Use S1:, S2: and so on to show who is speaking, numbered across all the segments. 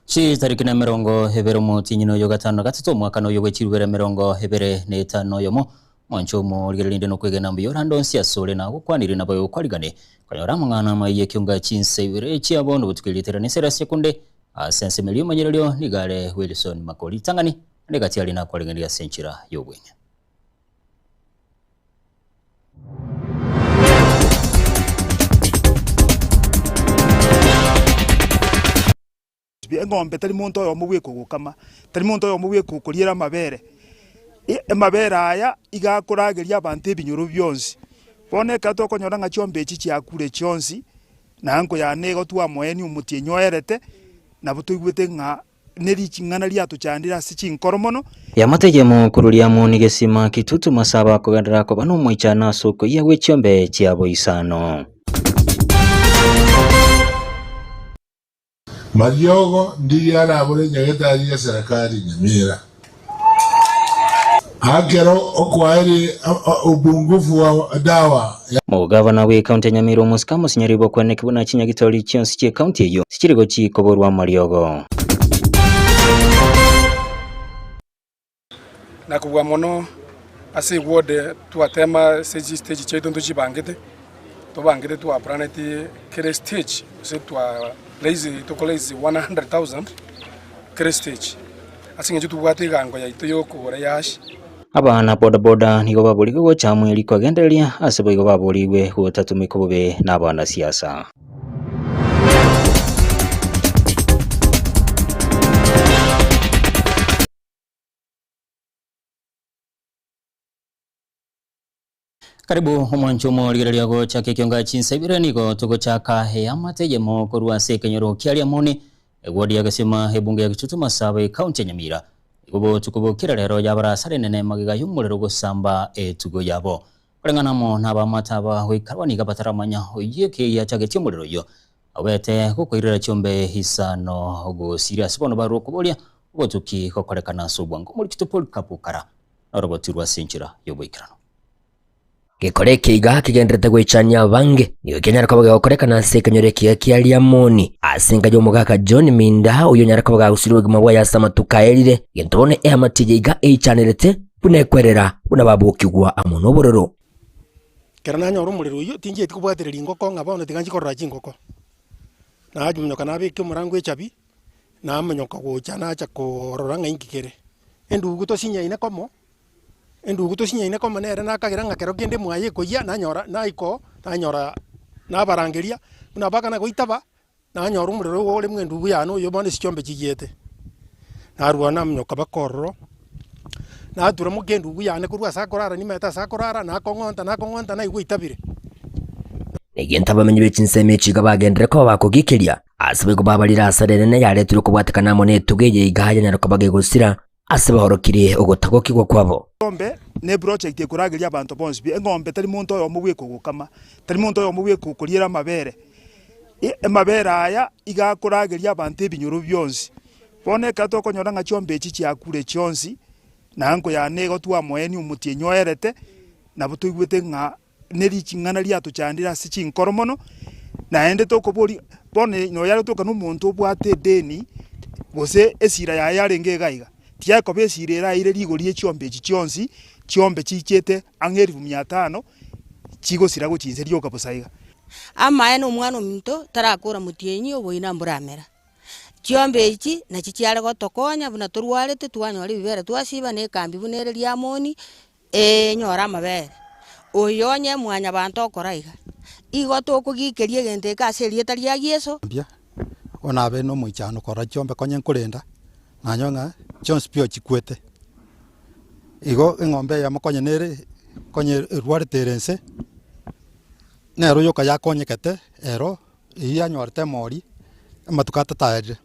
S1: Chitariki nemerongo ebere omotienyi noyo gatano na gatato omwakano oyo bwe chirubere emerongo ebere na etano oyomo Mwanche omorigereria inde nokwegena mbuya orande onsi asore na gokwanire nabo okwarigane konyora amang'ana amaya ekionga chinsa ibere chia bono botuko erieta riane Silas Ekunde ase ensemo eria omonyererio nigo are Wilson Makori ritang'ani ande gati aria nakwaregeneria ase enchera y'obweng'e.
S2: Eng'ombe tari monto oyomo bweka ogokama, tari monto oyomo bweka okoriera amabere. Amabere aya iga akorageria abanto ebinyoro bionsi. Bono ekero tokonyora ng'a chiombe echi chiakure chionsi, na anko yane igo twamoenia omotienyi oerete, nabo toigwete ng'a ne riching'ana riatochandire ase chinkoro mono.
S1: Eamate eyemo korwa Riamoni gesima Kitutu Masaba kogenderera koba nomoichano ase okoyia gwe chiombe chiabo isano.
S3: Mariogo ndiria arabore nyagetari ya serikali Nyamira. Ekero okwaerie upungufu wa dawa ya.
S1: Omogavana bw'ecounty ya Nyamira Omosike Amos Nyaribo okweneki buna chinyagitori chionsi chi'ecounty eyio tichiri gochi koborwa amariogo.
S4: Na kobua mono ase eward twatema ase chistage chiaito ntochibangete, tobangete twaplaneti kera estage gose twa raise toko raise 100,000 kera estage, ase eng'encho tobwate egango yaito ya okogora ehash.
S1: Abana bodaboda nigo baborigwe gocha amo erio kogendereria ase boigo baborigwe gotatumeka bobe nabanasiasa. Karibu omwancho omorigereria gochaka ekionga chinsa ibere nigo togochaka eamate eyemo korwa ase ekenyoro kia Riamoni eward ya Gesima ebunge ya Kitutu Masaba ekaunti ya Nyamira. Nigo botuko bokire rero yabara asara enene magega y'omorero gosamba etugo yabo. Koreng'ana amo nabamate aba goikarwa nigo bataramanya oyio eke giachagetie omorero oyio Obete gokoirera chiombe isano gosiria ase bono barwe okoboria obotuki gokorekana ase obwango. Omorikito Polycarp Okara norogotirwe ase enchera y'oboikeranu.
S5: Gekore eke iga kegenderete goichania abange, nigo kianyare koba gegokorekana ase ekenyoro ekiya kia Riamoni, ase enka y'omogaka John Minda, oyio onyare koba gagusire obogima bwaye ase amatuko aerire. Gento bono eamate eye iga eichanerete buna ekwerera, buna babokigwa amo nobororo.
S6: Ekero nanyora omorero oyio, tinchieti kobwatereria engoko ng'a bono tiga nchie korora chingoko. Namonyoka nabeka omorango echabi, namonyoka gocha nacha koorora ng'a inki kere. Endugu tosinyaine komo, endugu tosinyaine komo nere nakagera ng'a kero kende mwaye ekoyia nanyora naika oo, nanyora nabarangeria, buna bakana goitaba. Nanyora omorero ogo ore bw'endugu yane oyo bono ase chiombe chigiete, narua namonyoka mpaka ororo, natura moka endugu yane korwa ase akorara nimanyete ase akorara, nakong'onta nakong'onta naigwa oitabire.
S5: Negento abamenyi be chinsemo echi iga bagenderere koba bakogiikeria, ase boigo babarire asara enene yaretirwe kobwatekana amo netugo eye iga yanyare koba gegosira ase baorokirie ogotagokigwa kwabo.
S2: Eng'ombe ne project ekorageria abanto bonsi pi. Eng'ombe tari monto oyomo bweka ogokama, tari monto oyomo bweka okoriera amabere. Amabere aya iga akorageria abanto ebinyoro bionsi. Bono ekero tokonyora ng'a chiombe echi chiakure chionsi, na anko yane igo twamoenia omotienyi oerete, nabo toigwete ng'a ne riching'ana riatochandire ase chinkoro mono, naende tokoboria, bono nonya gotoka na omonto obwate edeni, gose esira yaye yarenge iga iga, tiyakoba esira eraire rigori rie chiombe echi chionsi, chiombe chichete ang'e elifu mia tano, chigosira gochia inse rioka bosa iga.
S7: Amaene omwana ominto tarakora motienyi oboina mboramera. Chiombe echi nachi chiare gotokonya buna torwarete twanyora ebibere twasiba na ekambi buna ere riamoni, enyore amabere. Oyo onye mwanyabanto okora iga, igo tokogikeria egento eke ase erieta ria Yeso.
S8: Mbuya, bono nabeire nomoichano korora chiombe konya nkorenda, nanyora ng'a chionsi pi ochikwete. Igo eng'ombe eyemo konya nere konya erwarete ere inse, nero yoka yakonyegete ero, eywo yanyorete emori, amatuko atato aerire,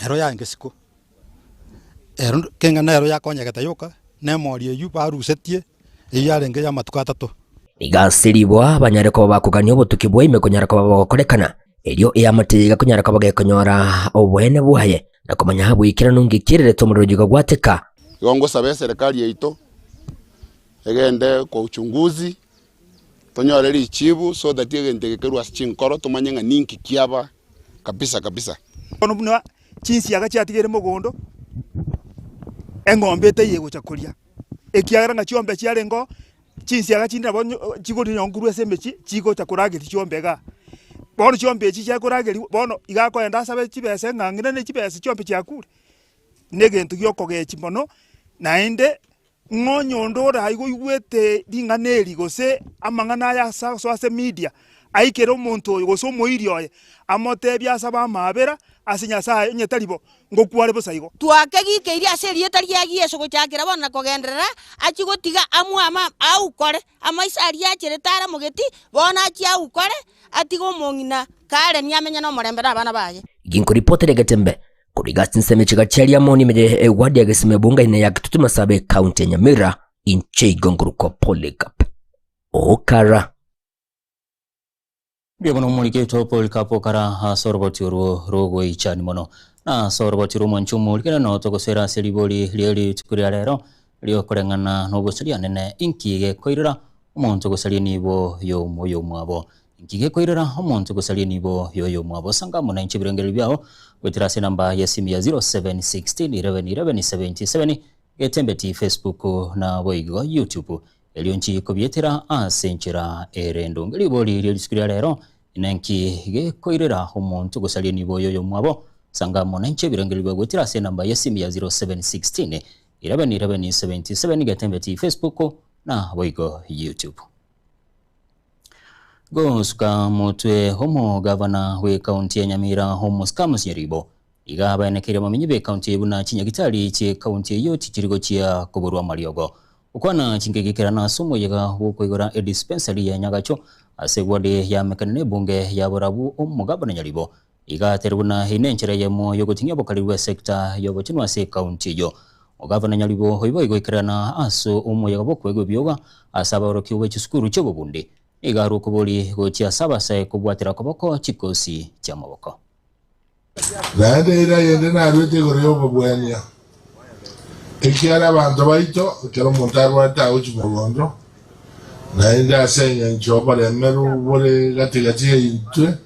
S8: ero yarenge isiko. Ero keng'ana nero yakonyegete yoka, na emori eywo barusetie, eywo yarenge y'amatuko atato.
S5: Nigo ase riboa banyare koba bakogania obotuki bwa ime konyara koba bogokorekana, erio eamate eye gekonyara koba gekonyora oboene bwaye, na komanya boikeranu ngekiererete omorero oyio gogwateka.
S9: Igo ngosaba eserekari yaito egende kwa uchunguzi, tonyore richibu so that egento eke kerwe ase chinkoro tomanye ng'a ninki kiaba kabisa kabisa.
S2: Bono buna. Chinsiaga chiatigaire mogondo, eng'ombe etaiyo egocha koria, ekiagera ng'a chiombe chiarenge oo, chinsiaga chinde nabo chigorire nonye korwa ase emechie, chigocha korageria chiombe igaa. Bono chiombe echi chiakorageriwa, bono iga akoenda asabe chibesa ng'a ng'ina ne chibesa chiombe chiakure, na egento gia okogechia mono, naende ng'a onye onde oraiga oigwete ring'ana eri gose amang'ana aya ase agosoa ase media, aikere omonto oyo gose omoiri oye, amotebie asabe amaabera ase Nyasaye onye tari bo, ngokware bosa igo.
S7: Twakegikeirie ase erieta ria Yeso gochakera bono na kogenderera, achie gotiga amwame aukore, amaiso aria acherete aramogeti, bono achie aukore, atige omong'ina Karen amenye nomorembe nabana baye.
S5: Ginkoripotera egetembe Korwa iga ase chinsemo echi gachiaria amo nemechie ewadi ya Gesima ebungaine ya Kitutu Masabe ekaunti ya Nyamira, inche igo nkorokwa Polycarp Okara.
S1: Mbuya mono omoriketwe Polycarp Okara ase oroboti orwo rogoichani mono. Na ase oroboti rw'omwanchi omorikere noo togosera ase ribori rie rituko ria rero riokoreng'ana nogosaria nene inki gekoirera omonto gosaria enibo y'omoyomwabo. Inki gekoirera omonto gosaria enibo y'oyomwabo? Sanga amo nainche ebirengererio biao goetera ase enamba y'esimi ya 0716 11 11 77, Getembeti, Facebook na boigo YouTube. Erio nchi kobietera ase enchera ere endonge. Ribori rie rituko ria rero, Inenki gekoirera omonto gosaria enibo y'oyomwabo? Sanga amo nainche ebirengererio biao goetera ase enamba y'esimi ya 0716 11 11 77, Getembeti, Facebook na boigo YouTube. Gosuka motwe omogavana bw'ekaunti ya Nyamira Homus Kamus Nyaribo iga abaenekeire abamenyi b'ekaunti eye buna chinyagitari chi'ekaunti eyio tichiri gochia koborwa amariogo. Gokwana chingegekerano ase omoyega bw'okoigora edispensary ya Nyagacho ase eward ya Mekane na ebunge ya Borabu omogavana Nyaribo iga atere buna eye nenchera eyemo yogoting'ia obokareri bw'esector y'obochenu ase ekaunti eyio. Ogavana Nyaribo oibo oigoikerana ase omoyega bw'okoegwa ebioga ase abaorokigwa be chisukuru chi'obobundi. Nigo arwe okobori gochia ase abasae kobwatera koboko chikosi chi'amaboko.
S3: Naende eira yende naruete igoro y'obobwania, ekiagera abanto baito, ekero omonto arwarete agochia mogondo, naende ase engencho oboremeru bore gati-gati yaitwe,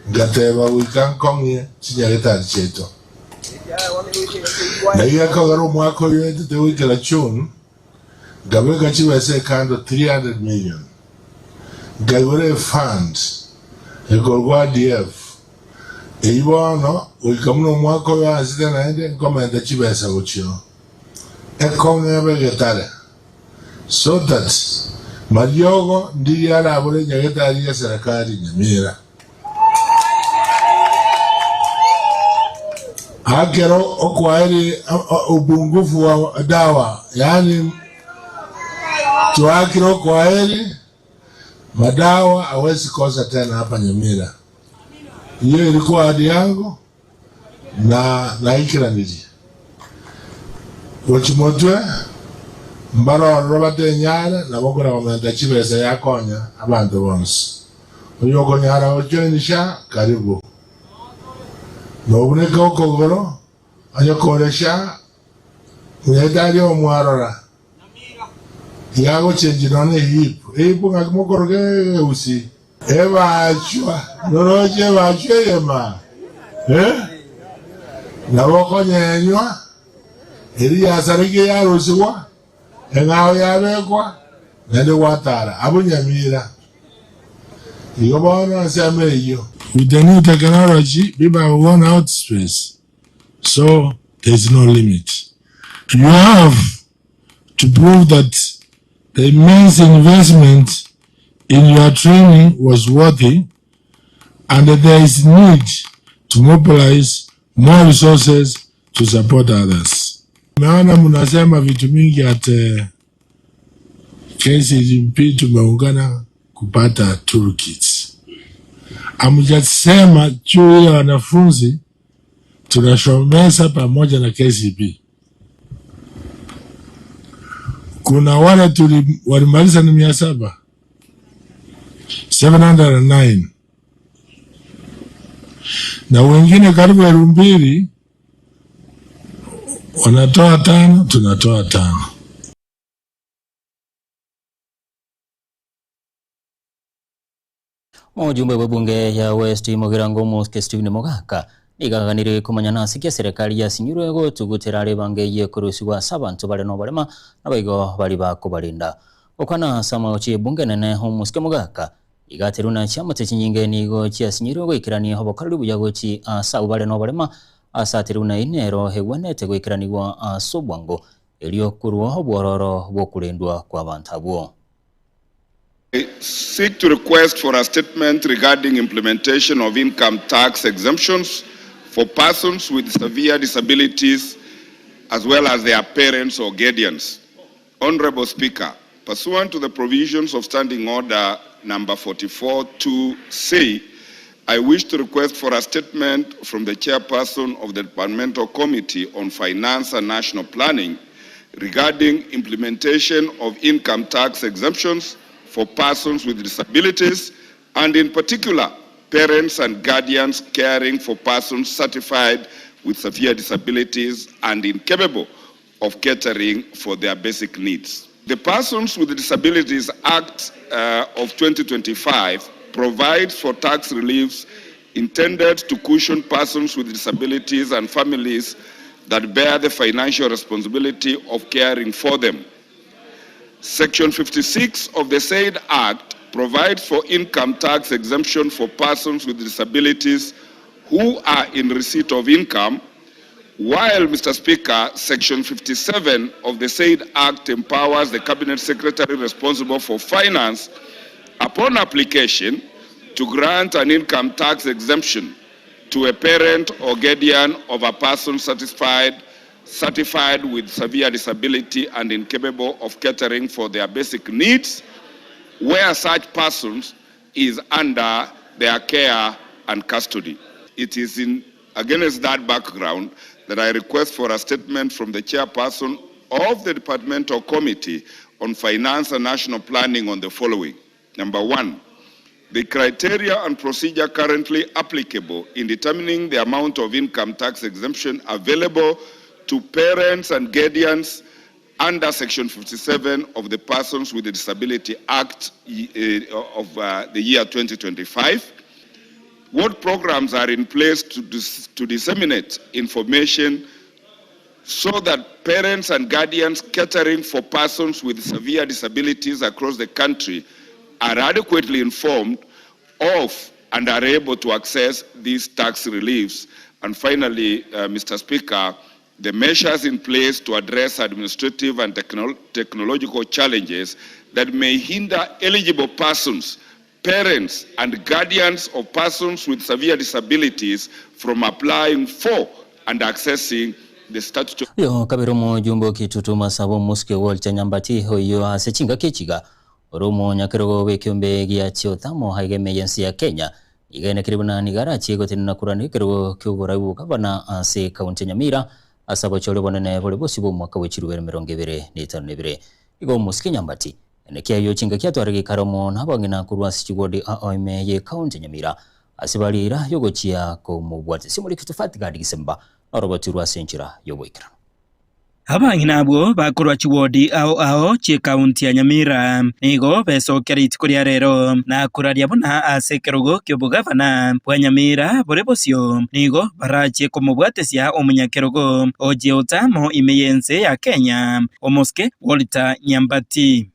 S3: Ngateba, Goika nkong'ie chinyagetari chiaito. Na igo ekogera omwaka oyo oetete goikera June, nkabeka chibesa ekando 300 million, nkaigora efund ekorokwa ADF, eyio bono goika buna omwaka oyo ansete naende nkomenta chibesa gochio ekong'e ebe egetare so that mariogo ndiria arabore nyagetari y'eserekari Nyamira. Akero okwaeri upungufu wa dawa yaani twakire okwaeri madawa hawezi kosa tena hapa Nyamira. Hiyo ilikuwa ahadi yangu na naikeranirie. Gochia motwe mbarororo batenyare nabo kona komenta chibesa yakonya abanto bonsi. Oyokonyara gojoin SHA karibu. Nobuneke okogoro onye kore SHA nyagetari omwarora iga agochengi nonya ehip ehip ng'aki mokoroka egeusi. Ebachwa noroche ebachwa eyema eh? Nabo okonyenywa eria yasarekia yarusigwa eng'ao yabekwa naende gwatara abwo nyamira igo bono ase ameyio. With the new technology people have gone out space so there is no limit. You have to prove that the immense investment in your training was worthy and that there is need to mobilize more resources to support others. Naona mnasema vitu mingi at KCGP tumeungana kupata toolkits. Hamjasema juu ya wanafunzi tunashomesa pamoja na KCB. Kuna wale tuli walimaliza ni 700, 709 na wengine karibu 2,000 wanatoa tano, tunatoa tano.
S1: Omojumbe bw'ebunge ya West Mugirango Omosike Stephen Mogaka Nigo aganire komanya nase ki eserekari yasinyirwe gotugutera are ebango eyio ekorusigwa ase abanto bare noborema naboigo baria bakobarenda. Gokwana ase amagocho y'ebunge enene omosike Mogaka iga aterwe na chiamate chinyinge nigo chiasinyirwe goikerania obokoreri buya gochi ase abwo bare noborema ase aterwe buna eyio nero egwenerete goikeranigwa ase obwango erio korwa obwororo bw'okorendwa kw'abanto abwo.
S9: I seek to request for a statement regarding implementation of income tax exemptions for persons with severe disabilities as well as their parents or guardians. Honourable Speaker, pursuant to the provisions of Standing Order Number 44 2 C, I wish to request for a statement from the Chairperson of the Departmental Committee on Finance and National Planning regarding implementation of income tax exemptions for persons with disabilities and in particular parents and guardians caring for persons certified with severe disabilities and incapable of catering for their basic needs. The Persons with Disabilities Act uh, of 2025 provides for tax reliefs intended to cushion persons with disabilities and families that bear the financial responsibility of caring for them. Section 56 of the said Act provides for income tax exemption for persons with disabilities who are in receipt of income, while, Mr. Speaker, Section 57 of the said Act empowers the Cabinet Secretary responsible for finance, upon application, to grant an income tax exemption to a parent or guardian of a person satisfied, certified with severe disability and incapable of catering for their basic needs, where such persons is under their care and custody. It is in against that background that I request for a statement from the chairperson of the Departmental Committee on Finance and National Planning on the following. Number one, the criteria and procedure currently applicable in determining the amount of income tax exemption available to parents and guardians under Section 57 of the Persons with a Disability Act eh, of uh, the year 2025. What programs are in place to, dis to disseminate information so that parents and guardians catering for persons with severe disabilities across the country are adequately informed of and are able to access these tax reliefs. And finally, uh, Mr. Speaker, the measures in place to address administrative and techno technological challenges that may hinder eligible persons, parents, and guardians of persons with severe disabilities from applying for and accessing the statutory
S1: Oyo kabere omojumbe o Kitutu Masaba omosike Walter Nyambati oyio ase chingaki echiga ore omonyakerogo bw'ekeombe gia Chiothamo aiga ime y'ense ya Kenya Nigo enekire buna nigo arachie gotenena korwa nekerogo ki'oborai bw'obogabana ase ekaunti ya Nyamira ase abochori obonene bore bosio bw'omwaka bwe chirubere emerongo ebere na etano na ebere. Igo omosike Nyambati eneki ayio chingaki atware geikaro amo nabang'ina korwa ase chigwodi ao ime y'ekaunti ya Nyamira ase baria eira y'ogochia komobwatisia omoriki Tofati Gadi Gisemba noroboti rwa ase enchera y'oboikeranu.
S10: Abang'ina abwo bakorwa chiwodi ao ao chi'ekaunti ya Nyamira nigo besokera rituko ria rero na koraria buna ase ekerogo ki'obogavana bwa Nyamira bore bosio nigo barachie komobwatesia omonyakerogo ochie otamo ime y'ense ya Kenya omosike Walter Nyambati.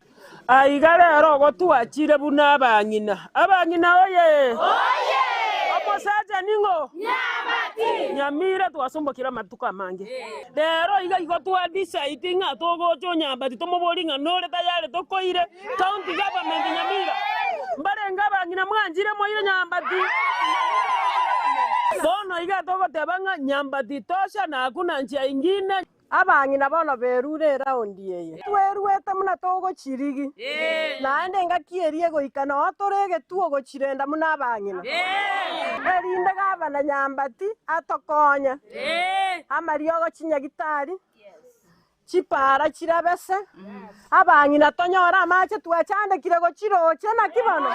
S11: Aiga rero ogotwachire buna abang'ina. Abang'ina oye! Omosacha ning'o? Nyamira twasombokire amatuko amange. Rero iga igo twa decide ng'a togocha Onyambati tomoborie ng'a nore tayari tokoire county government Nyamira. Mbarenge abang'ina mwanchire moire Nyambati? Bono iga togoteba ng'a Nyambati tosha na hakuna njia ingine.
S12: Abang'ina bono berure eraundi eye. Tweruete buna togochirigi, naende engaki eria egoika noo tore egetuo gochirenda buna abang'ina, erinde gavana Nyambati atokonye amariogo chinyagitari, chipara chirabese, abang'ina tonyore amache twachandekire gochiroche naki bono?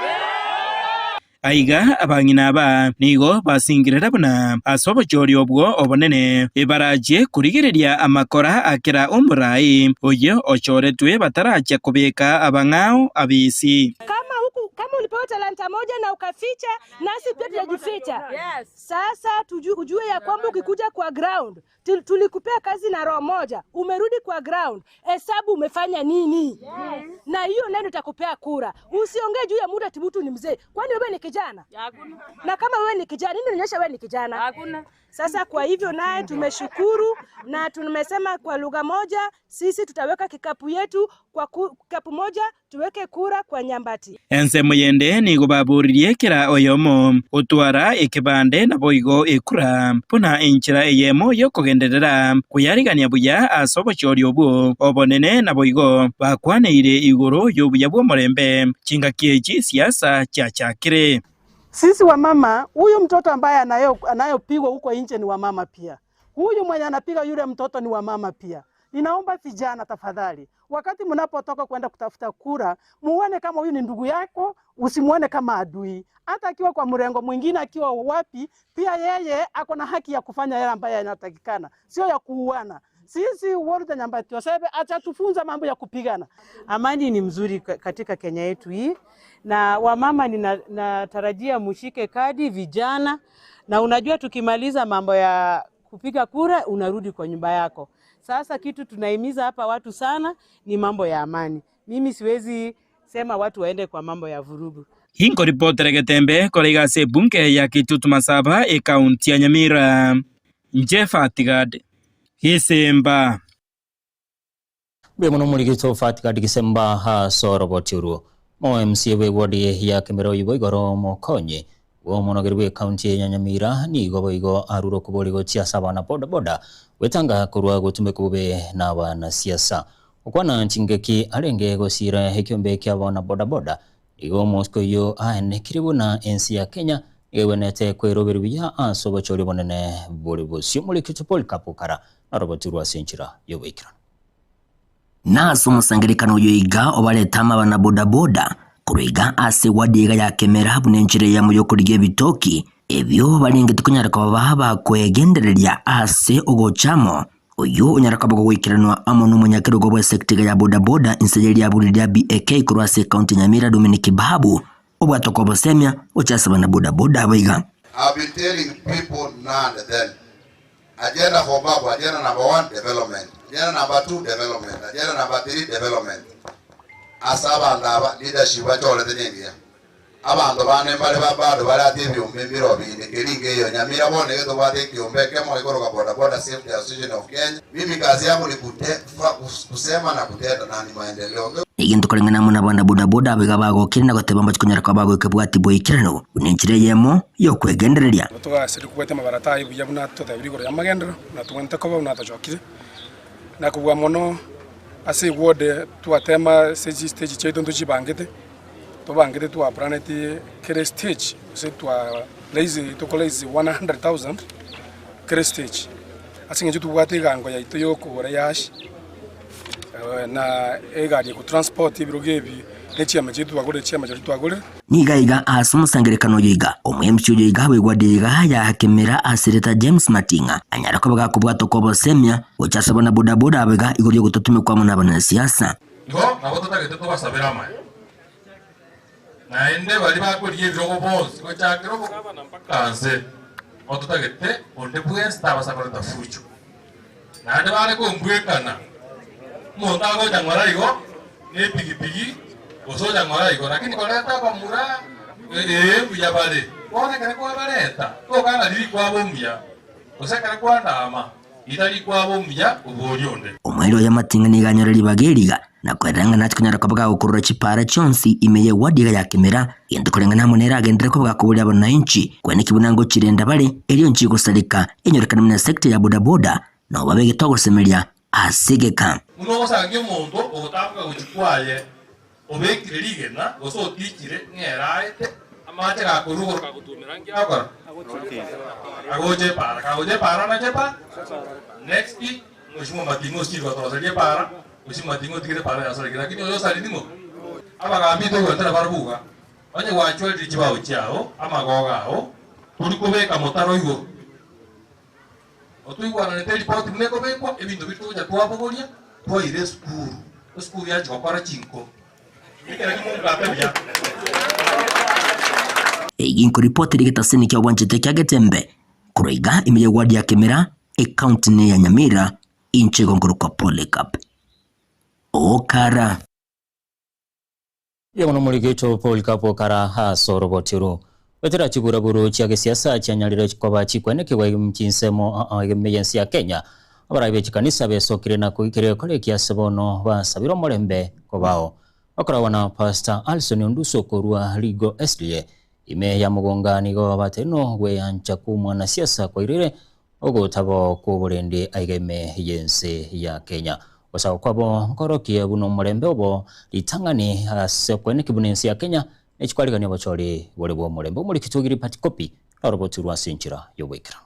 S10: Aiga abang'ina aba nigo basingirera buna ase obochori obwo obonene ebarachie korigereria amakora a kera omoraai oyio ochoretwe batarachia kobeka abang'ao abisi.
S13: Kama huku kama Kama ulipewa talanta moja na ukaficha, nasi pia tunajificha. Sasa ujue ya kwamba ukikuja kwa ground tulikupea kazi na roho moja, umerudi kwa ground, hesabu umefanya nini? Yes. Na hiyo ndio itakupea kura. Usiongee juu ya muda ati mtu ni mzee, kwani wewe ni kijana? Hakuna. Na kama wewe ni kijana, nini inaonyesha wewe ni kijana? Hakuna. Sasa kwa hivyo naye tumeshukuru na tumesema kwa lugha moja, sisi tutaweka kikapu yetu kwa kikapu moja tuweke kura kwa Nyambati.
S10: Ensemo yende nigo baboririe kera oyomo otwara ekebande naboigo ekura buna enchera eyemo yokogenderera koyarigania buya ase obochori obwo obonene naboigo bakwaneire igoro y'obuya bw'omorembe chingaki echi siasa chiachakire.
S14: Sisi wamama, huyu mtoto ambaye anayopigwa huko nje ni wamama pia. Huyu mwenye anapiga yule mtoto ni wamama pia. Ninaomba vijana tafadhali, wakati mnapotoka kwenda kutafuta kura, muone kama huyu ni ndugu yako, usimuone kama adui. Hata akiwa kwa mrengo mwingine, akiwa wapi, pia yeye ako na haki ya kufanya yale ambayo yanatakikana, sio ya kuuana. Sisi Walter Nyambati Osebe atatufunza mambo ya kupigana.
S15: Amani ni mzuri katika Kenya yetu hii, na wamama ninatarajia mushike kadi, vijana, na unajua tukimaliza mambo ya kupiga kura unarudi kwa nyumba yako. Sasa kitu tunahimiza hapa watu sana ni mambo ya amani. Mimi siwezi sema watu waende kwa mambo ya vurugu.
S10: Hinkoripotera Getembe koraiga ase ebunge ya Kitutu Masaba ekaunti ya Nyamira. Nje Fatigad Gisemba.
S1: Mbuya muno murigito Fatigad Gisemba ha soroboti uruo. Mo MCA we ward ya Kemero ibo igoro mokonye wo monogeri bwe kaunti ya Nyamira nigo boigo aruro kubori gochia sabana boda boda wetanga kurwa gutumeka bube na abanasiasa okwana nchingeki arenge gosira ekiombe kia abana boda boda igo Moscow yo aenekire buna ensi ya Kenya ewenete kweroberi buya ase obochori bonene bori bosio murikito Paul Kapukara na Robert Rwasenchira yoboikirano.
S5: Nase omosangerekano oyo iga obaretama abana bodaboda korwa ase wadi iga ya Kemera buna enchera eyamo yokorigia ebitoki ebio barenge tikonyara koba bakwegendereria ase ogochamo oyo onyara koba goikiranwa amo n'omonyakerogo bwa sector ya bodaboda inse ria buri ria BAK korwa ase county Nyamira Dominic Babu obwatoka obosemia ochase bana bodaboda abaiga.
S16: I've been telling people now and then, agenda for Babu, agenda number 1, development. Agenda number 2, development. Agenda number 3, development. Asaba ndaba leadership bachole tenengia. Abantu bane bale babado bale ati ebyombe biro bine keringe iyo Nyamira bone geto bate kiombe kemo ikoroka boda boda Safety Association of Kenya. Mimi kazi yangu ni kusema na kutenda na ni maendeleo.
S5: Egento koreng'ana amo na abana bodaboda abaiga bagokire na goteba mbachikonyara kwa bagoika bwati boikirano buna enchera eyemo yokwegendereria.
S4: Tugasiri kubwate amabarata aye buya buna totebiri igoro ya magendero na tugwente koba buna tochokire na kobua mono ase eward twatema ase stage chiaito ntochibangete tobangete twaplaneti kere stage ase twa raise tokoraise 100,000 kere stage ase eng'encho tobwate egango yaito yokogora yash na egari ekotransport ebirogo ebi ne chiama chiaito twagorire chiama chiaito twagorire.
S5: Niga iga ase omosangerekano oyo iga omo-MC oyo iga bwegwadi iga yakemera asereta James Matinga anyara koba gakobwata okwa obosemia gocha ase abana bodaboda abaiga igoro yogototumekwa amo na abanasiasa.
S17: Igo nabo totagete tobasabere amaya naende bari bakoria ebirogo bonsi gochakera obogabana mpaka nse ototagete onde bwensi tabasakoreta fucho naende bare kombwekana omonto agocha ng'ora igo na epigipigi gose ocha ng'ora igo lakini koreta abamura ee mbuya bare bono ekere kwabareta tokana riri kwaba omuya gose ekere kwandama itari kwaba omuya obori onde.
S5: Omweri oyo Matinga niga anyora ribaga eriga na kwereranga nachi konyara koba gagokorora chipara chionsi ime ye wadi iga ya Kemera gento koreng'ana amo nere agendere koba gakoboria abananchi kwene kibuna chirenda bare erio nchi gosareka enyorekana muna sector ya bodaboda nabo babegete ogosemeria asegeka.
S17: Muno ogosangia omonto ogotamboka gochia kwaye obekire rigena gose otichire ng'eraete amache gakorwa kagotumera nkiakora agoche para kagoche para nache pa next mheshimiwa Matingo osirwa toroserie para mheshimiwa Matingo otigire para yasorekire lakini oyo osari abagambi togwetera barabuga onye gwachwerire chibao chiao amagoga ao tori kobeka motaro igoro otwigwananete eripoti buna ekobekwa ebinto biri togocha twabogoria twaire esukuru esukuru yachi gokora chinko ekero kimongate buya.
S5: Eyio nkoripoti ere egetaseni kia obwanchete kia Getembe korwa iga ime ya ward ya Kemera, ecounty ne ya Nyamira, inche igo nkorokwa Polycarp Okara.
S1: Mbuya mono morigecho Polycarp Okara ase oroboti oro. Goetera chiburaburu chia gesiasa chianyarire koba chikwenekigwa chinsemo ime y'ense ya Kenya, abarai be chikanisa besokire na koikera egekora eki ase bono basabire omorembe kobao. Bakoragwa na Pastor Alson Onduso korwa Rigo SDA ime ya Mugunga nigo baterino gweancha kw'omwanasiasa kwairire Ogotabo kw'oborendi aiga ime y'ense ya Kenya. Ogosaba kwabo nkorokie buna omorembe obo ritang'ani ase okweneki buna ense ya Kenya nechikwarigania obochori bore bw'omorembe. Omoriki Togiri Pat Kopi noroboturwa ase enchera y'oboikeranu.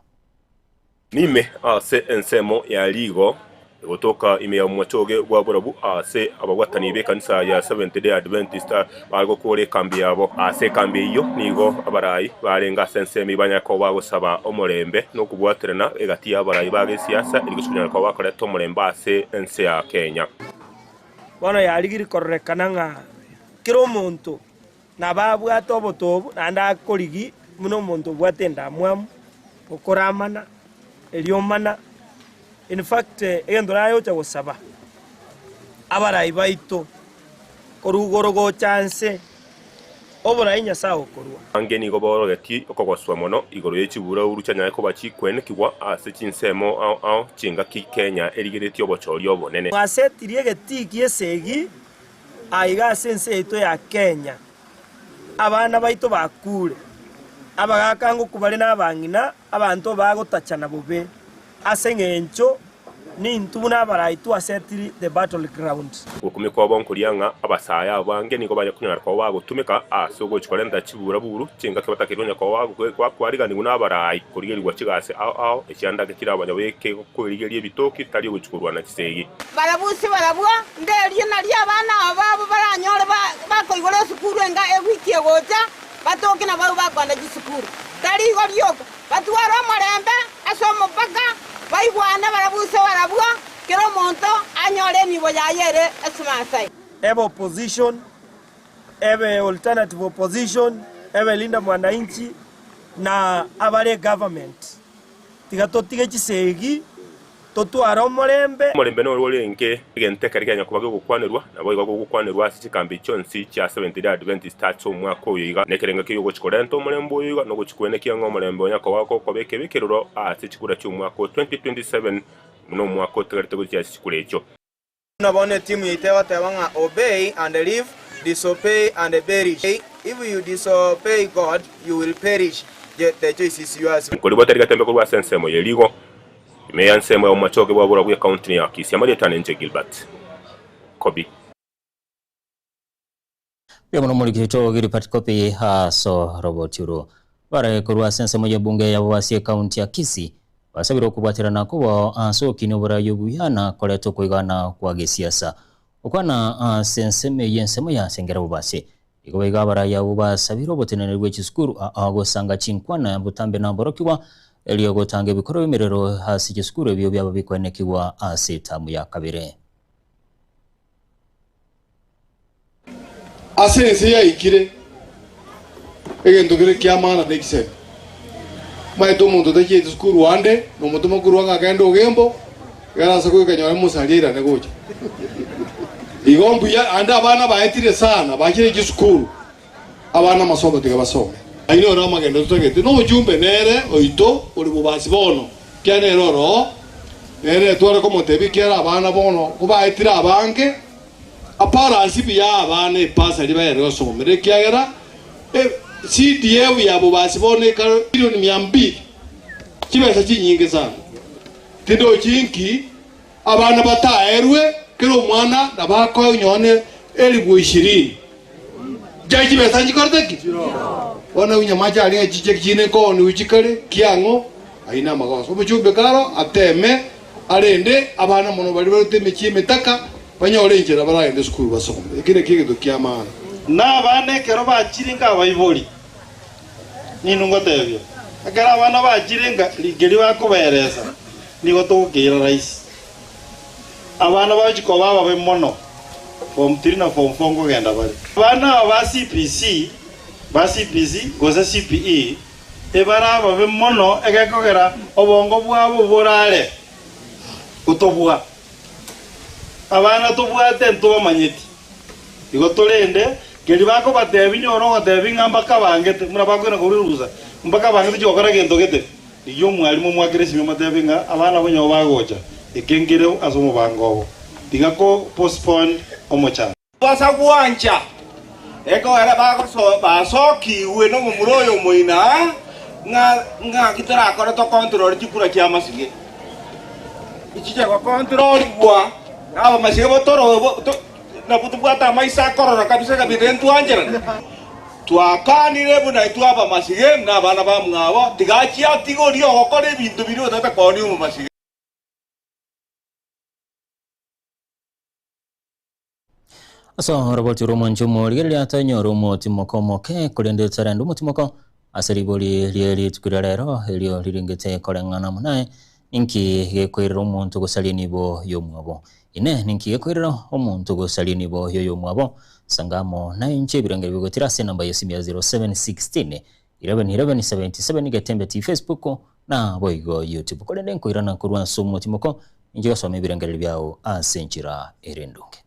S18: Nime ase ensemo ya riigo egotoka ime ya omochoge bwa borabu aase ababwatani b'ekanisa ya Seventh-day Adventist bare gokora ekambi yabo. Ase ekambi eyio nigo abarai barenge ase ensemo eyio banyare koba bagosaba omorembe na okobwaterana egati y'abarai ba gesiasa erio gose konyara koba bakoreta omorembe ase ense ya Kenya.
S19: Bono yarigirie kororekana ng'a kera omonto nababwate obotobu, naende akorigi buna omonto obwate endamwamu, okoramana, eriomana. In fact, egento nayocha gosaba abarai baito korwa igoro gocha nse, oborai Nyasae okorua.
S18: Abange nigo baorogetie okogoswa mono igoro ye chiburauru chianyare koba chikwenekigwa ase chinsemo ao ao chingaki Kenya erigeretie obochori obonene.
S19: Mwasetirie egetii gi'esegi aiga ase ense yaito ya Kenya. Abana baito bakure, abagaaka ngokwa bare na abang'ina, abanto bagotachana bobe. Ase engencho nintwe buna abarai twasetiri the battle ground.
S18: Gokumia kwabo nkoria ng'a abasae abange nigo baye konyara koba bagotumeka ase ogochia korenta chiburaburu chingaki batakeirwe onye koba bakwariganigwa nabarai korigerigwa chigasi ao ao echiandake chirabanyabeke kwerigeria ebitoki tari ogochia korwana chisegi.
S20: Barabwo ase barabwo, nderie nario abana aba babo baranyore bakoigora esukuru enga ewiki egocha, batoke nabarabwo bakoenda chisukuru. Tari igo rioka, Batware omorembe ase omopaka, baigwane barabwo ase barabwo, kera omonto anyore enibo yaye ere ase.
S19: Ebe opposition, ebe alternative opposition, ebe Linda Mwananchi na abare egovernment. Tiga totige chisegi. Totware omorembe.
S18: Omorembe noro orenge egento ekere kianya koba gegokwanerwa, naboigo gogokwanerwa ase chikambi chionsi chia Seventh-day Adventist ase omwaka oyo iga. Nekerengo ekiya ogochia korenta omorembe oyo iga, nogochia kwenekia ng'a omorembe onya koba gokoba ekebe ekeroro ase chikura chi'omwaka o 2027 buna omwaka otigarete gochia ase chikura echio.
S21: Buna bono etimu yaito egoteba ng'a obey and live, disobey and perish. If you disobey God, you will perish. The choice is yours.
S18: Nkorigwa tari gatembe korwa ase ensemo ye rigo, ime ya ensemo ya omochoge bwa borwa bw'ekaunti ya Kisii. Amarieta ane inche Gilbert Kobi.
S1: Mbuya mono morikito Gilbert Kobi aso roboti oro. Bare korwa ase ensemo y'ebunge ya Bobasi ekaunti ya Kisii basabire okobwaterana kobao ase ogokinia oborai obuya na koreta okoigana kwa gesiasa. Gokwana ase ensemo eyio ensemo ya Sengera Bobasi. Igo boigo abarai abwo basabire oboteneneri bwe chisukuru aa gosanga chinkwana botambe na aborokigwa erio gotanga ebikorwa bi'emerero ase chisukuru ebio biaba bikoenekigwa ase etamu ya kabere.
S22: Ase ense yaikire egento kere ki'amang'ana na ekisabi. Omanyete omonto otachieti sukuru ande, nomotoma korwa ng'a agende ogembo, ekero ase goika nyore mosari airane gocha. Igo mbuya ande abana baetire sana, bachire chisukuru, abana amasomo tiga basome. Ayio noro amagendo totagete, na omochumbe nere oito ore bobasi bono, ekiagera nere oroo, nere tware komotebia ekiagera abana bono kobaetire abange, Aparansi buya abana epasari baere gosomera ekiagera CDF ya bobasi bono ekare bilioni mia mbili chibesa chinyinge sana. Tindochi inki abana bataerwe kera omwana nabo akoe onyone elifu ishirini. Nchai chibesa nchikorete ki? Bono onye amache aria ng'a chiche chine nkooniwe chikare kiang'o ayio namagoso. Omochumbe karo ateme arende abana mono baria barute emechie emetaka Banyore enchera baragende esukuru basome. Eki nakio egento ki'amaana.
S23: Na abana ekero bachire nkabaibori, ninwe ngotebia, ekero abana bachire nka keria bakobaeresa, nigo togokeira rahisi. Abana bagochia koba ababe mono, form three na form four nkogenda bare. Abana aba ba CBC. Ba CPC gose CPE ebare ababe mono egekogera obongo bwabo borare gotobua. Abana tobwate ntobamanyeti. Igo torende keria bakobatebia nyore ogotebi ng'a mbakabangete buna bakoenda korwa erusa mbakabangete chigokora gento gete. Rigia omwalimu omwakere esimi omotebi ng'a abana abwo nyowe bagocha eke nkere ase omobango obo. Tiga ko postpone omochando.
S2: Basa gwancha, ekogera basokigwe nomomura oyo omoina, ng'a ng'aki torakore tokontrole chikura chi'amasige. Echi chigokontrorigwa nabamasige botoro nabwo tobwate amaiso akorora kabisa kabisa ntwancherane. Twakanire buna intwe abamasige na abana bamwabo, tiga achie atige oria ogokora ebinto biria otagete koonia omomasige.
S1: Ase oroboti rw'omonche omorigereria tonyore omotimoko omoke, korende tarende omotimoko ase ribori rie rituko ria rero, erio riringete koreng'ana amo naye. Ninki gekoirera omonto gosaria enibo y'omwabo? Inee, ninki gekoirera omonto gosaria enibo y'oyomwabo? Sanga amo nainche ebirengererio bigotira ase enamba y'esimi ya 0716 11 11 77 Getembe TV Facebook na boigo YouTube. Korende nkoirana korwa ase omotimoko, inche gosoma ebirengererio biao ase enchera ere endonge.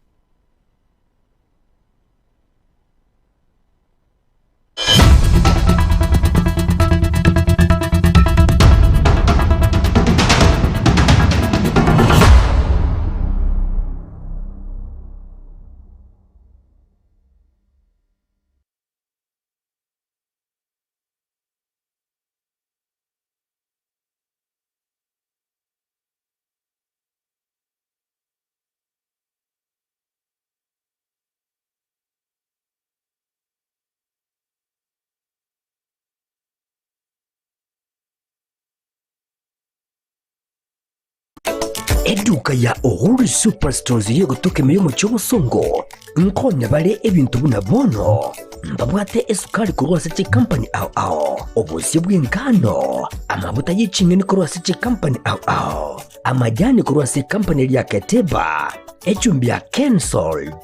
S5: Eduka ya Uhuru Superstores y'egotoka ime y'omochie obosongo nkonya bare ebinto buna bono mbabwate esukari korwa ase chikampani ao ao, obosie bw'engano, amabuta ye ching'eni korwa ase chikampani ao ao, amajani korwa ase ekampani eria ya Keteba, echumbi ya Kensalt,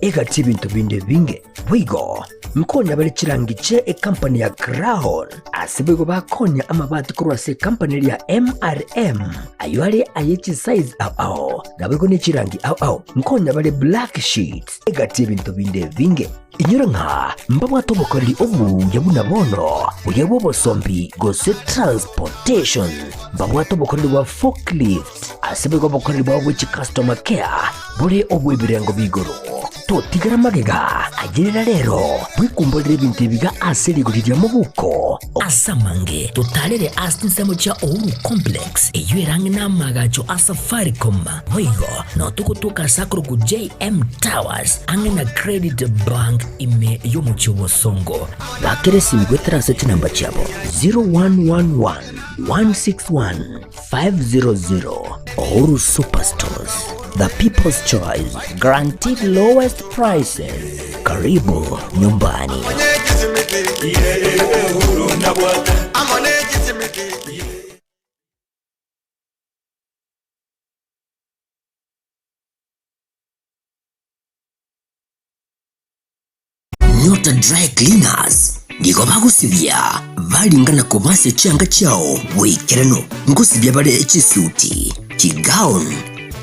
S5: egati ebinto binde ebinge. Boigo nkonya bare chirangi chie ekampani ya Crown, ase boigo bakonya amabati korwa ase ekampani eria ya MRM, ayio are aye chisize ao ao, naboigo ne chirangi ao ao. Nkonya bare black sheets, egati ebinto binde ebinge. Inyora ng'a mbabwate obokoreri obuya buna bono, buya bw'obosombi gose transportation. Mbabwate obokoreri bwa forklift, ase boigo obokoreri bwabo bwe chicustomer care bore obw'ebirengo b'igoro. Totigera magega, ayerera rero, bwekumborere ebinto ebiga ase rigori ria mobuko. Ase amange totarere ase chinsemo chia Uhuru Complex, eyio ere ang'e n'amaagacho a Safaricom. Boigo nao togotoka ase akorokwa JM Towers, ang'e na Credit Bank ime y'omochie o Bosongo. Bakera esimi goetera ase chinamba chiabo 0111 161 500. Uhuru Superstores, the people's choice, guaranteed lowest prices. Karibu nyumbani. Nyota Dry Cleaners nigo bagosibia baringana koba ase chianga chiao boikeranu. Ngosibia bare chisuti, chigown,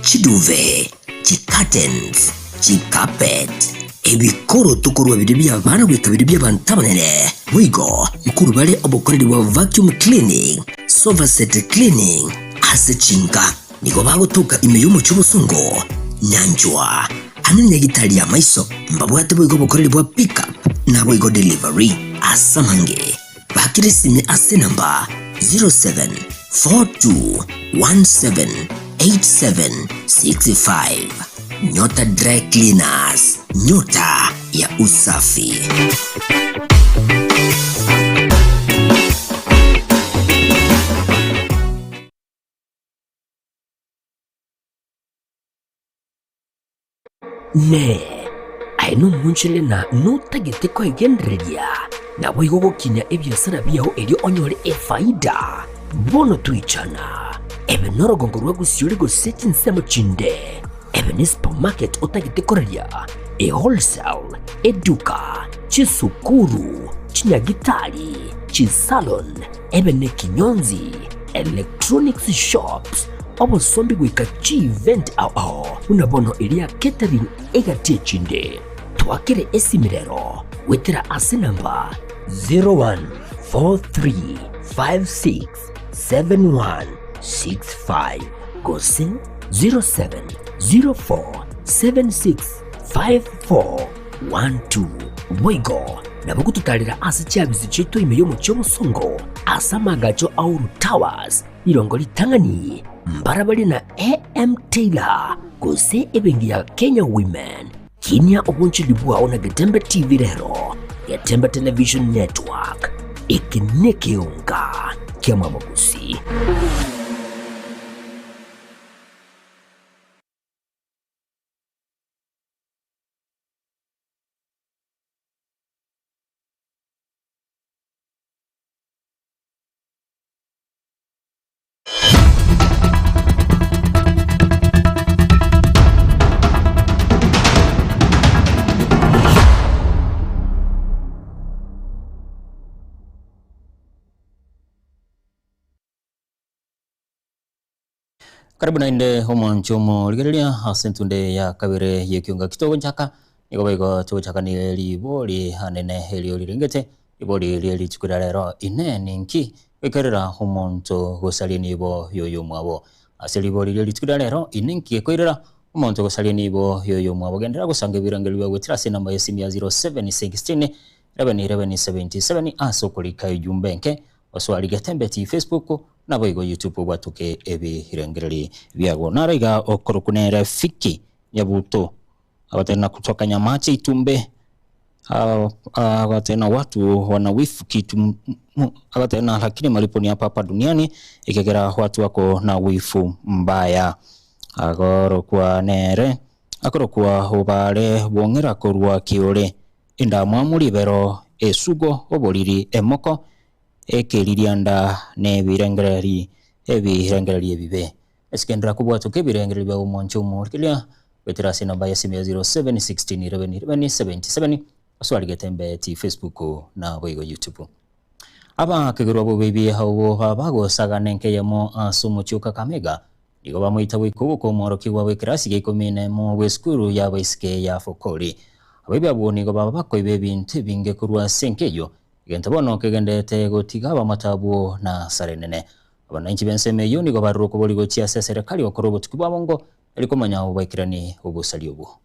S5: chiduve, chicurtains, chicarpet, ebikoroto korwa biria bi'abana goika biria bi'abanto abanene. Boigo nkorwa bare obokoreri bwa vacuum cleaning, sofa set cleaning ase chinka. Nigo bagotoka ime y'omochie obosongo, nyanchwa, amo nenyagitari y'amaiso. Mbabwate boigo obokoreri bwa pick up naboigo delivery. Ase amange, bakire esimi ase enamba 0742178765. Nyota Dry Cleaners, nyota ya usafi. Inee! Aye nomoonchorere na notagete koegendereria, naboigo gokinia ebiasara biao erio onyore efaida? Bono toichana, ebe norogongo rwa gosiori gose chinsemo chinde, ebe ne supermarket otagete koraria, ewholesale, eduka, chisukuru. Chinyagitari, chisalon, ebe nekinyonzi, electronics shops, obosombi goika chievent ao ao buna bono eria catering egati echinde. Twakere esimi rero goetera ase namba 0143567165 gose 0704765412. Boigo nabo gototarera ase chiabisi chiaito ime y'omochie omosongo ase amaagacho a Uhuru Towers, rirongo ritang'ani, mbarabare na AM Taylor gose ebenki ya Kenya Women. Kinia obonchori bwao na Getembe TV rero, Getembe Television Network, eke nekeonga ki'amabogosi.
S1: Karibu naende omwancho omorigereria ase entunde ya kabere y'ekionga kitogochaka nigo boigo togochaka ne ribori anene erio rirengete ribori rie rituko ria rero inee ninki gekerera omonto gosaria nibo yoyomwabo ase ribori rie rituko ria rero inee nki gekoirera omonto gosaria nibo yoyomwabo genderera gosanga ebirengererio bia goetera ase enamba y'esimi ya 0716 11 11 77 ase okorika ejumbe enke Oswari Getembe TV Facebook naboigo YouTube obwatoke ebirengereri biago. Naro iga okorokwa nere Fiki Nyabuto agoteba kutoka Nyamache Itumbe agoteba watu wana wifu kitu agoteba lakini malipo ni hapa hapa duniani ikegera watu wako na wifu mbaya agorokwa nere akorokwa obare bwong'era korwa kiore endamwamu ribero esugo oboriri emoko ekeririanda na ebirengereri ebirengereri ebibe esigendera kobwatoka ebirengereri bia omonche omorikeria goetera ase enamba ya esimu ya 0716 11 11 77 oswari Getembe TV Facebook na boigo YouTube. Abakegerwa bobebi abo bagosagana enkeyemo ase omochie o Kakamega nigo bamoita goika ogoka omworokigwa bw'ekerasi gia ikomi na emo bw'esukuru y'abaiseke ya Fokoli. Abaibi abwo nigo baba bakoiba ebinto ebinge korwa ase enka eyio Egento bono kegenderete gotiga abamate abwo na asara enene. Abananchi b'ensemo eyio nigo barure okobori gochia ase eserekari gokora obotuki bwa bongo, eri komanya obaikerani obosaria obwo.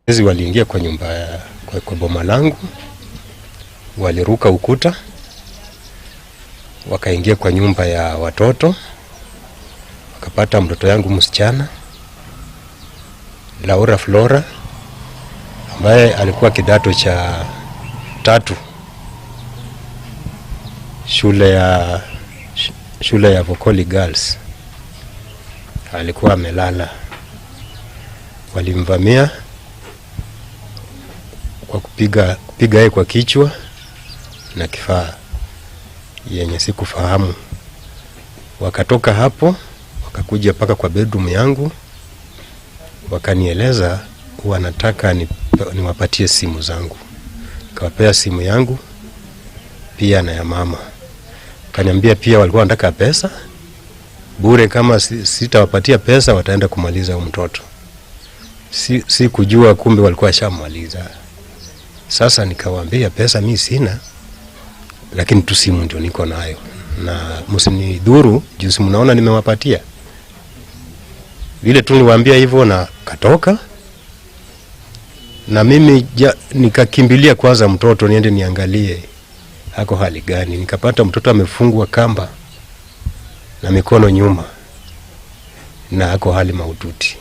S6: Wezi waliingia kwa nyumba kwa, kwa boma langu, waliruka ukuta wakaingia kwa nyumba ya watoto wakapata mtoto yangu msichana Laura Flora ambaye alikuwa kidato cha tatu shule ya, shule ya Vokoli Girls. Alikuwa amelala, walimvamia kwa kupiga kupiga yeye kwa kichwa na kifaa yenye sikufahamu. Wakatoka hapo wakakuja mpaka kwa bedroom yangu, wakanieleza wanataka niwapatie simu zangu. Nikawapea simu yangu pia na ya mama. Wakaniambia pia walikuwa wanataka pesa bure, kama sitawapatia pesa wataenda kumaliza huyu mtoto. Si, si kujua kumbe walikuwa washamaliza. Sasa nikawaambia pesa mi sina, lakini tu simu ndio niko nayo, na msinidhuru juu si mnaona nimewapatia. Vile tu niliwaambia hivyo na katoka, na mimi ja, nikakimbilia kwanza mtoto niende niangalie ako hali gani. Nikapata mtoto amefungwa kamba na mikono nyuma na ako hali mahututi.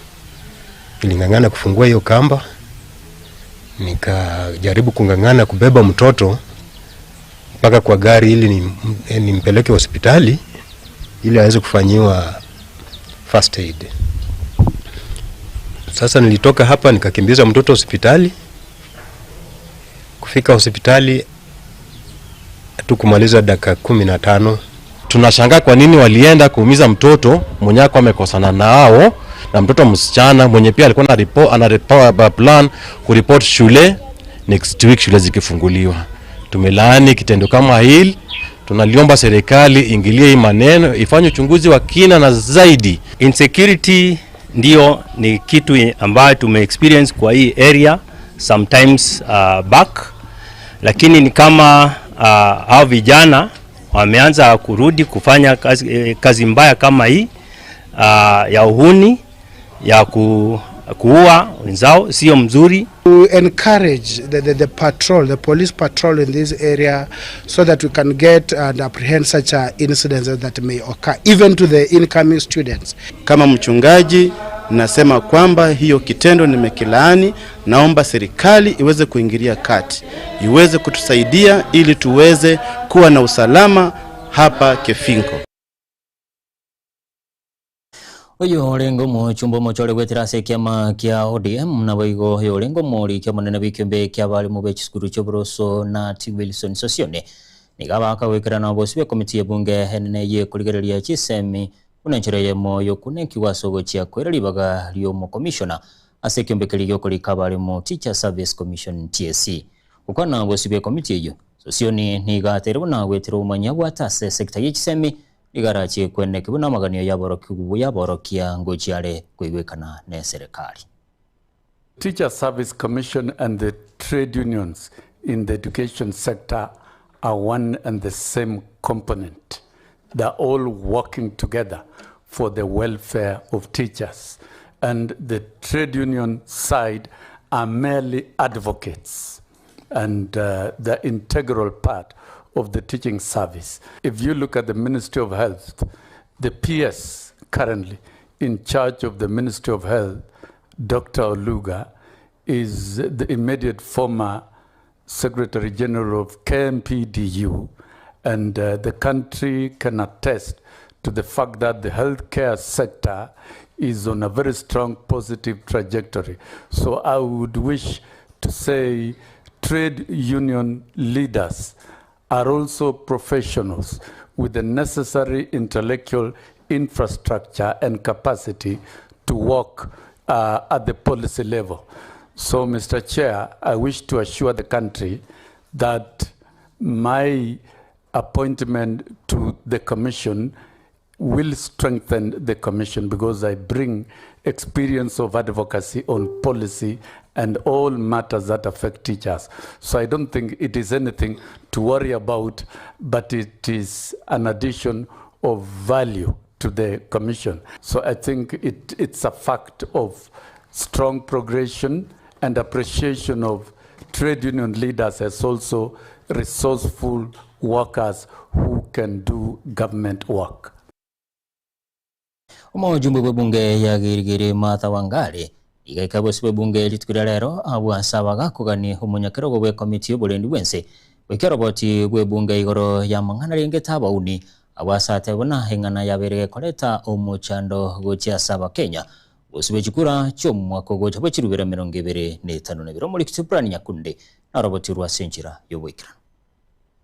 S6: Niling'ang'ana kufungua hiyo kamba, nikajaribu kung'ang'ana kubeba mtoto mpaka kwa gari ili nimpeleke hospitali ili aweze kufanyiwa first aid. Sasa nilitoka hapa nikakimbiza mtoto hospitali. Kufika hospitali hatukumaliza dakika 15.
S7: Tunashangaa kwa nini walienda kuumiza mtoto mwenye ako amekosana nao na mtoto msichana mwenye pia alikuwa ana plan kuripoti shule next week shule zikifunguliwa. Tumelaani kitendo kama hili, tunaliomba serikali ingilie hii maneno, ifanye uchunguzi wa kina na zaidi.
S3: Insecurity ndio ni kitu ambayo tume experience kwa hii area sometimes back, lakini ni kama hao vijana wameanza kurudi kufanya kazi mbaya kama hii ya uhuni ya kuua wenzao, sio mzuri.
S8: To encourage the patrol, the police patrol in this area so that we can get and apprehend such incidents that may occur, even to the incoming students.
S9: Kama mchungaji nasema kwamba hiyo kitendo nimekilaani. Naomba serikali iweze kuingilia kati, iweze kutusaidia ili tuweze kuwa na usalama hapa Kefinco.
S1: Oyo orengo mochumbo mochore gwetera ase ekiama kia ODM na boigo oyo orengo mori kia monene bw'ekiombe kia abarimu be chisukuru chia na T Wilson Sosione niga bakagwekerana bosi be komiti ya bunge enene ye kurigereria chisemi buna enchera eyemo yokunenkiwa ase ogochia kwera ribaga riomokomishona ase ekiombe keria giokorika abarimu Teacher Service Commission TSC. Gokwana bosi be komiti eyo Sosioni niga atere buna gwetera omanya bwate ase sekta ya chisemi igarachi kweneki buna amaganio yaborokia ngochiare kuigwekana ne serikali.
S24: Teacher Service Commission and the trade unions in the education sector are one and the same component. They're all working together for the welfare of teachers. And the trade union side are merely advocates and the integral part of the teaching service. If you look at the Ministry of Health, the PS currently in charge of the Ministry of Health, Dr. Oluga, is the immediate former Secretary General of KMPDU, and the country can attest to the fact that the healthcare sector is on a very strong positive trajectory. So I would wish to say trade union leaders are also professionals with the necessary intellectual infrastructure and capacity to work at the policy level. So, Mr. Chair, I wish to assure the country that my appointment to the Commission will strengthen the Commission because I bring experience of advocacy on policy and all matters that affect teachers. So I don't think it is anything to worry about, but it is an addition of value to the Commission. So I think it's a fact of strong progression and appreciation of trade union leaders as also resourceful workers who can do government work.
S1: Omojumbe bwe bunge ya Girigiri Martha Wangari igaika bosi bwe bunge rituko rero abwasa bagakogani omonyakerogo bwe komiti y'oborendi bwense bwekero bwe bunge igoro ya mang'ana ringe tabauni abwasate bona eng'ana yabere koreta omochando gochia saba Kenya bosi bwe chikura chi'omwaka ogocha bwe chirubera 2052 omori Kitibrani Nyakunde na roboti rwa senchira y'oboikerano.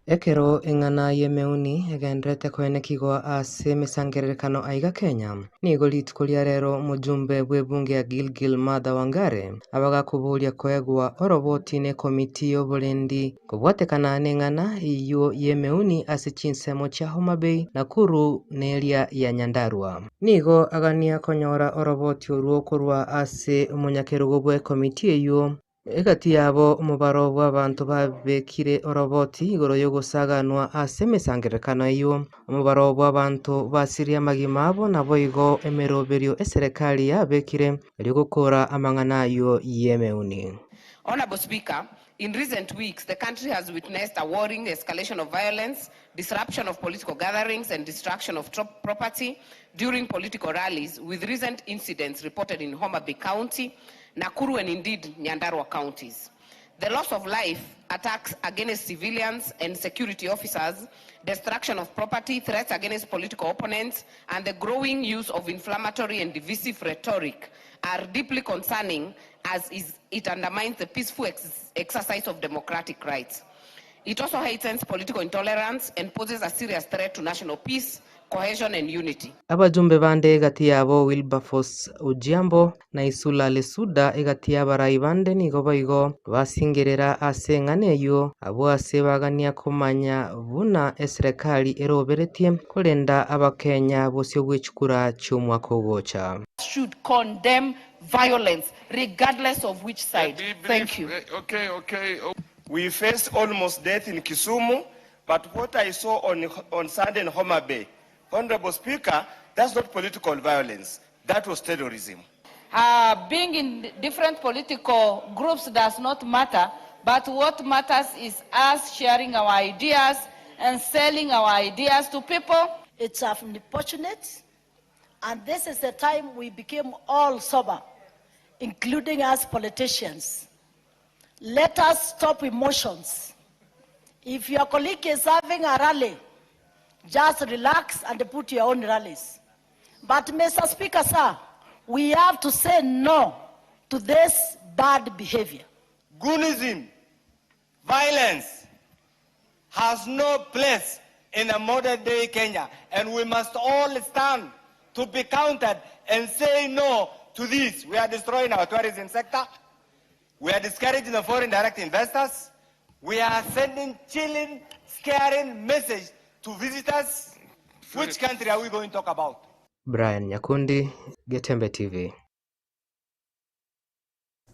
S25: Ekero eng'ana y'emeuni egenderete kwenekigwa ase emisangererekano aiga Kenya nigo rituko ria rero omojumbe bwa ebunge ya Gilgil Martha Wangare abagakoboria koegwa oroboti na ekomiti y'oborendi kobwatekana na eng'ana eywo y'emeuni ase chinsemo chia Homa Bay, Nakuru na eria ya Nyandarua. Nigo agania konyora oroboti orwo korwa ase omonyakerogo bwa ekomiti eywo egati yabo omobaro bwa abanto babekire oroboti igoro y'ogosaganwa ase emisangererekano eywo omobaro bwa abanto basirie amagima abo nabo igo emeroberio eserikali yabekire erigokora amang'ana ayo y'emeuni.
S26: Honorable Speaker, in recent weeks, the country has witnessed a worrying escalation of violence, disruption of political gatherings, and destruction of property during political rallies, with recent incidents reported in Homa Bay County, Nakuru, and indeed Nyandarua counties. The loss of life, attacks against civilians and security officers, destruction of property, threats against political opponents, and the growing use of inflammatory and divisive rhetoric are deeply concerning, as it undermines the peaceful exercise of democratic rights. It also heightens political intolerance and poses a serious threat to national peace, cohesion and unity.
S25: Abajumbe bande egati yabo Wilberforce Ojiambo na Isula Lesuda egati y'abarai bande nigo boigo basingerera ase eng'ana eyio, abwo ase bagania komanya buna eserekari eroberetie korenda abakenya bosio bw'echikura chi'omwaka ogocha.
S26: Should condemn violence regardless of which side. Thank you.
S10: Okay, okay.
S2: We faced almost death in Kisumu, but what I saw on, on Sunday in Homa Bay, Honorable Speaker, that's not political violence. That was terrorism.
S26: Being in different political groups does not matter, but what matters is us sharing our ideas and selling our ideas to people.
S11: It's unfortunate, and this is the time we became all sober, including us politicians. Let us stop emotions. If your colleague is having a rally, just relax and put your own rallies. But Mr. Speaker, sir, we have to say no to this bad behavior.
S2: Goonism, violence, has no place in a modern day Kenya, and we must all stand to be counted and say no to this. We are destroying our tourism sector. We are discouraging the foreign direct investors. We are sending chilling, scaring message to visitors. Which country are we going to talk about?
S25: Brian Nyakundi, Getembe TV.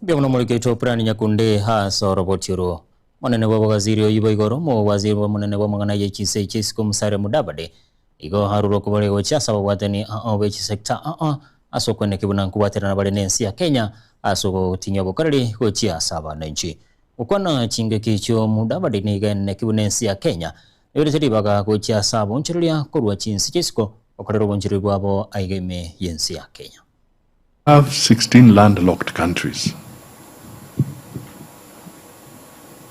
S1: Mbia muno murikitwo Brian Nyakundi ase oroboti oro. Monene bwa bwaziri oyibo igoro mo waziri wa monene bwa mang'ana ya chise chisiko Musalia Mudavadi igo haruro kubare gocha ase ababwatani ao be chisector ao ase okweneki buna nkobwaterana bare na ensi ya Kenya ase ogotinyia obokoreri gochia ase abananchi. Gokwana chingaki echio Mudavadi nigo eneki buna ensi ya Kenya eberete ribaga gochia ase abonchoreria korwa chinsi chisiko gokorera obonchoreri bwabo aiga ime y'ensi ya Kenya.
S12: Have 16 landlocked countries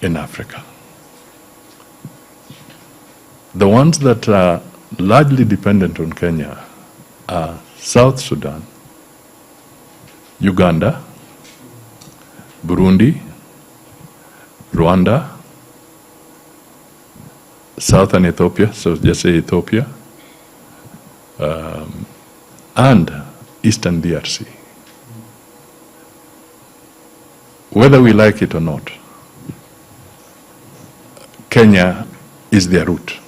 S12: in Africa. The ones that are largely dependent on Kenya are South Sudan, Uganda, Burundi, Rwanda, Southern Ethiopia, so just say Ethiopia, and Eastern DRC. Whether we like it or not, Kenya is their route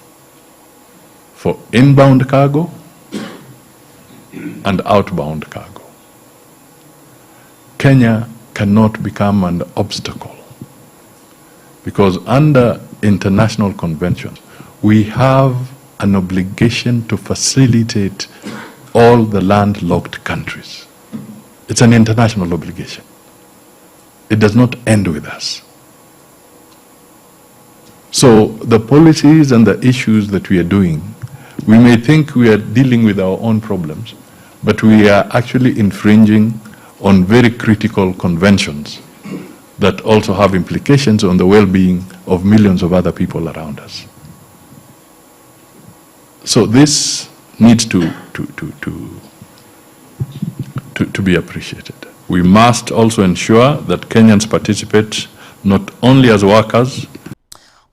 S12: for inbound cargo and outbound cargo. Kenya cannot become an obstacle because under international conventions, we have an obligation to facilitate all the landlocked countries. It's an international obligation. It does not end with us. So the policies and the issues that we are doing, we may think we are dealing with our own problems, but we are actually infringing on very critical conventions that also have implications on the well-being of millions of other people around us. So this needs to be appreciated. We must also ensure that Kenyans participate not only as workers,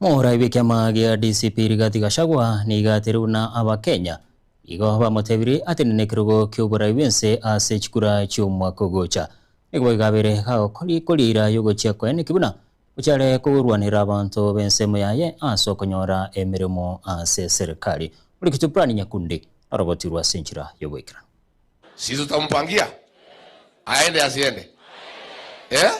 S1: Morai bw'ekiama gia DCP Rigathi Gachagua nigo aterwe buna Abakenya igo bamotebire atenene ekerogo kia oborai bw'ense ase chikura chi'omwaka ogocha. Nigo boigo abere gagokori korira yogochia koeneki buna ochare kogorwanera abanto b'ensemo yaye ase okonyora emeremo ase serikali. Orikito Brian Nyakundi arobotirwe ase enchera y'oboikeranu.
S13: Sisi tutampangia aende asiende, eh?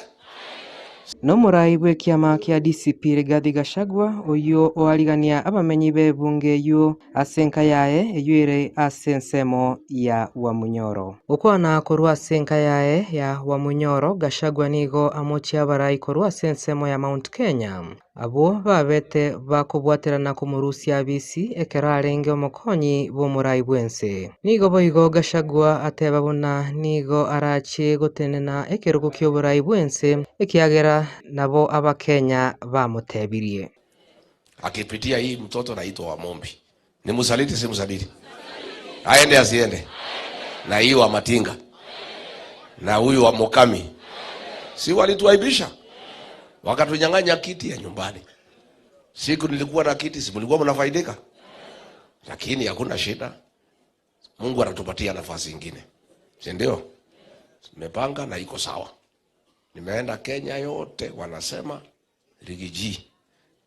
S25: Nomorai bw'ekiama kia DCP Rigathi Gachagua oyio oarigania abamenyi b'ebunge eyio ase enka yaye eyio ere ase ensemo ya Wamunyoro. Gokwana korwa ase enka yaye ya Wamunyoro, Gachagua nigo amochia abarai korwa ase ensemo ya Mount Kenya abwo babete bakobwaterana komorusia abisi ekero arenge omokonyi bw'omorai bw'ense. Nigo boigo Gachagua ateba buna nigo arachie gotenena ekerogo kia oborai bw'ense ekiagera nabo abakenya bamotebirie.
S13: Akipitia hii mtoto naitwa Wamombi. Ni msaliti si msaliti? Aende asiende? Na hii wa Matinga na huyu wa Mokami, si walituaibisha wakatunyang'anya kiti ya nyumbani. Siku nilikuwa na kiti, si mlikuwa mnafaidika? Lakini hakuna shida. Mungu atatupatia nafasi ingine, si ndio? Nimepanga na iko sawa. Nimeenda Kenya yote, wanasema Riggy G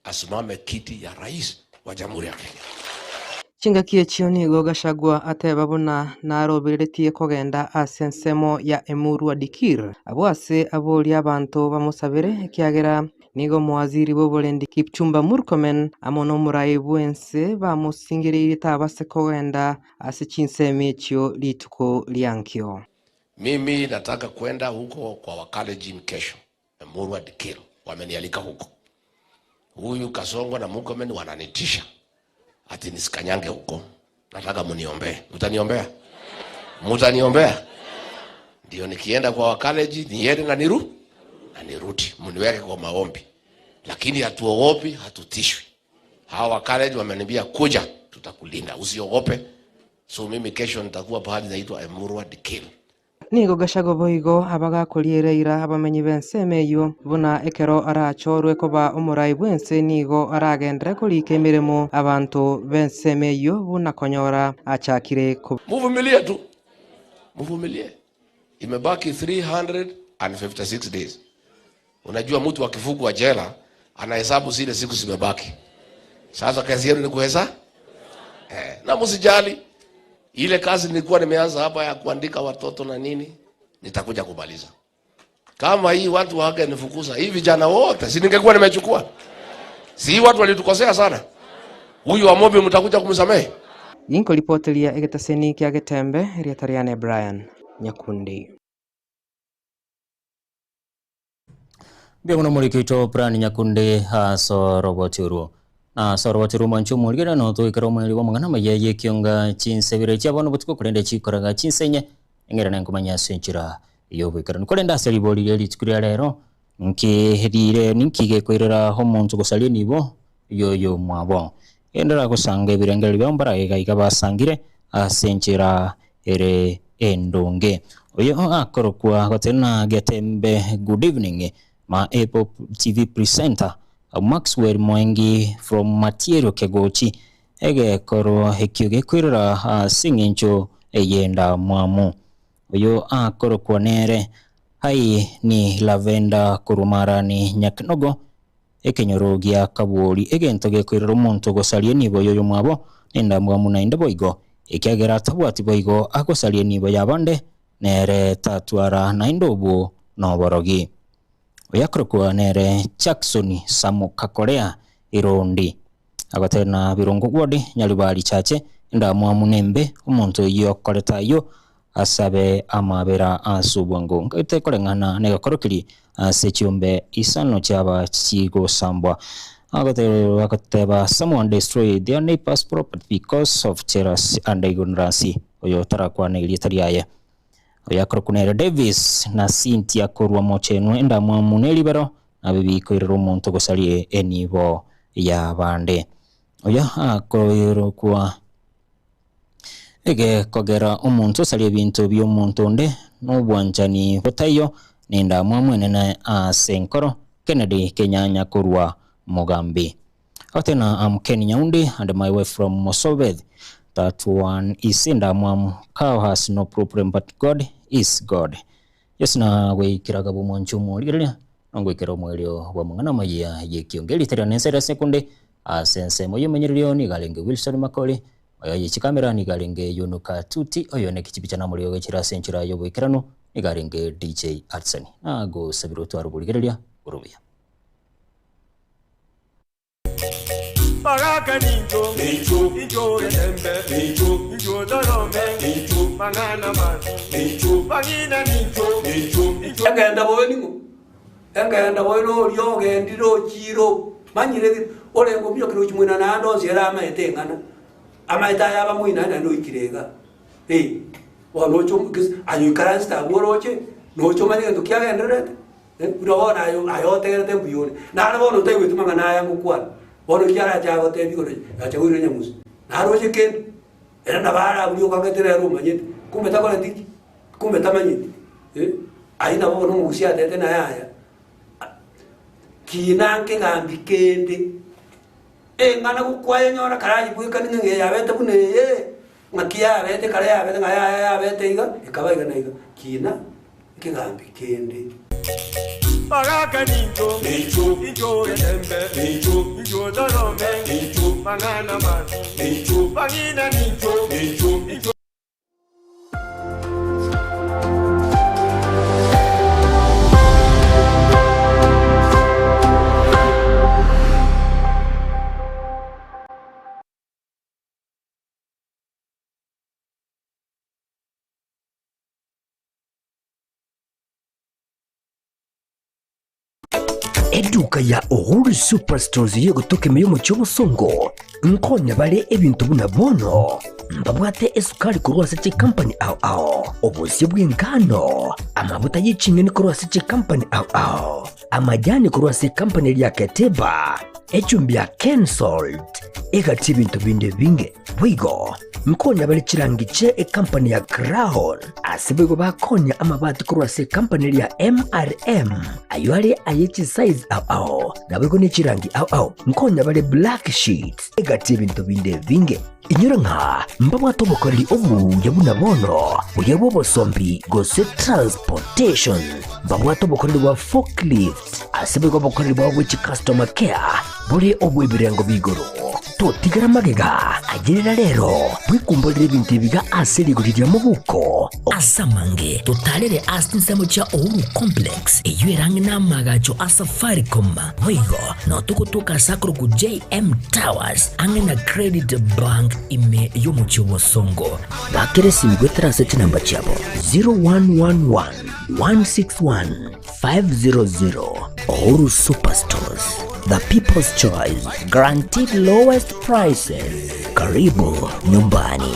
S13: asimame kiti ya rais wa Jamhuri ya Kenya.
S25: Chingaki echio nigo Gachagua ateba buna narobereretie kogenda ase ensemo ya Emurua Dikirr abwo ase aboria abanto bamosabere ekiagera nigo omowaziri bw'oborendi Kipchumba Murkomen amo nomorai bw'ense bamosingereirie tabase kogenda ase chinsemo echio rituko riankio.
S13: Mimi nataka kwenda huko kwa Wakalenjin kesho, Emurua Dikirr wamenialika huko. Huyu Kasongo na Murkomen wananitisha ati nisikanyange huko. Nataka muniombee. Mtaniombea? Mtaniombea? Ndio nikienda kwa Wakalenjin niende na niru na nirudi, mniweke kwa maombi. Lakini hatuogopi, hatutishwi. Hawa Wakalenjin wameniambia kuja, tutakulinda, usiogope. So mimi kesho nitakuwa pahali naitwa Emurua Dikirr.
S25: Nigo Gachagua boigo abagakoriera eira abamenyi b'ensemo eywo buna ekero arachorwe koba omorai bw'ense nigo aragendere korika emeremo abanto b'ensemo eywo buna konyora achakire ko
S13: Muvumilie tu, muvumilie. Imebaki 356 days. Unajua mtu akifungwa jela anahesabu zile siku zimebaki. Sasa kazi yenu ni kuhesa na msijali ile kazi nilikuwa nimeanza hapa ya kuandika watoto na nini, nitakuja kumaliza. Kama hii watu wangenifukuza hii vijana wote, si ningekuwa nimechukua? Si watu walitukosea sana. Huyu wa Mobi mtakuja kumsamehe?
S25: Ginkoripoteria egetaseni kia Getembe rietariane Brian Nyakundi.
S1: Mbia muno murikito Brian Nyakundi asorobotirwo na sorobotirwo mwancho murigera no twikira omweri wa mang'ana maya yekionga chinsebere chia bono botuko korende chikoraga chinsenye eng'era nenkomanya ase enchera y'oboikeranu korende ase ribori ria rituko ria rero nkirire ninki gekoirera omonto gosaria nibo yoyo mwabo endera gosanga ebirengereri byao mbaraiga iga basangire ase enchera ere endonge oyo akorokwa gotena Getembe good evening ma Apple TV presenter Maxwell Mwengi from Matiero Kegochi egekorwo ekio gekwirora ase eng'encho eyenda mwamu oyo akorokwa nere hai ni Lavenda Kurumarani Nyakinogo ekenyoro gia Kaburi egento gekwirora omonto gosaria nibo yoyo mwabo nenda mwamu naende boigo ekiagera tabwati boigo agosaria nibo yabande nere tatwara naende obwo noborogi oyakorokwa nere Jackson Samuka Korea Irondi agatena birungu gwodi Nyaribari Chache endamwamu nembe omonto oyio okoreta ayio asabe amabera ase obwango ngaite koreng'ana negakorokiri ase chiombe isano chiaba chigosambwa agateba someone destroyed their neighbor's property because of jealousy and ignorance oyo tarakwana erieta riaye oyakorokwa nere Davis na Cynthia korwa mochenwe endamwamu neribero nabibikoirera omonto gosarie enibo yabande oyo akoirokwa egekogera omonto osaria ebinto by'omonto onde n'obwanchani botaiyo nendamwamu enene ase enkoro Kennedy Kenyanya korwa Mugambi. Otena I'm Ken Nyaundi and my wife from Mosobeth. That one is endamwamu. Cow has no problem but God is God. Yes na gwikiraga bumwanchu omorigereria nongwikira omwerio bwa mang'ana maya yekionge riteria nensera sekunde ase ensemo y'omenyererio nigarenge Wilson Makori oyo yechikamera nigarenge Yunuka Tuti oyo nekichipicha namorio gechira ase enchera y'oboikeranu nigarenge DJ Hudson nagosabira otware oborigereria orubuya.
S4: Baraka ninjo, ninjo, ninjo getembe, ninjo, ninjo dorome, ninjo, mangana masi, ninjo, bangina ninjo, ninjo, ninjo.
S10: Engenda bobe ning'o? Engenda bobe noria ogendire ochire manyire orenge ominyokire gochia moina naende onsi ere amaete eng'ana, amaete aya aba moina naende oikire iga. Eh, bono oche gese aye oikaransete abwo oroche, noche omanye egento kiagendererete, eh, buna bono aye aye otegerete mbuya ore. Nare bono otaigweti mang'ana aya ngokwana, bono ki arache agotebie igoro acha koira nyamusi, naroche kende, ere nabo araburie okagete nere omanyete, kumbe takoreti ki? Kumbe tamanyeti, eh, ayio nabo bono omogusia atete naye aya, kina nkegambi kende, eng'ana gokwayenyora karayi bwekani ng'a ng'eye yabete buna eye. Ng'aki yabete kare yabete ng'a yaya yabete iga, ekaba iga na iga. Kina nkegambi kende.
S4: Bagaka nincho, nincho, incho getembe, nincho, incho torome, nincho, mang'ana mabi, nincho, bang'ina nincho, nincho, incho.
S5: Eduka ya Uhuru Superstores y'ogotoka ime y'omochie obosongo nkonya bare ebinto buna bono mbabwate esukari korwa ase chikampani ao ao, obosie bw'engano, amabuta ye ching'eni korwa ase chikampani ao ao, amajani korwa ase ekampani eria ya Keteba, echumbi ya Kensalt, egati ebinto binde ebinge. Boigo nkonya bare chirangi chie ekampani ya Crown, ase boigo bakonya amabati korwa ase ekampani eria ya MRM, ayio are aye chisize ao ao, naboigo ne chirangi ao ao. Nkonya bare black sheets, egati ebinto binde ebinge. Inyora ng'a mbabwate obokoreri obuya buna bono, buya bw'obosombi gose transportation. Mbabwate obokoreri bwa forklift, ase boigo obokoreri bwabo bwe chicustomer care bore obw'ebirengo b'igoro. Totigera magega, ayerera rero, bwekumborere ebinto ebiga ase rigori ria mobuko. Ase amange totarere ase chinsemo chia Uhuru Complex, eyio ere ang'e n'amaagacho a Safaricom. Boigo nao togotoka ase akorokwa JM Towers ang'e na Credit Bank ime y'omochie o Bosongo. Bakera esimi goetera ase chinamba chiabo 0111 161 500. Uhuru Superstores, the people's choice, guaranteed lowest prices. Karibu nyumbani.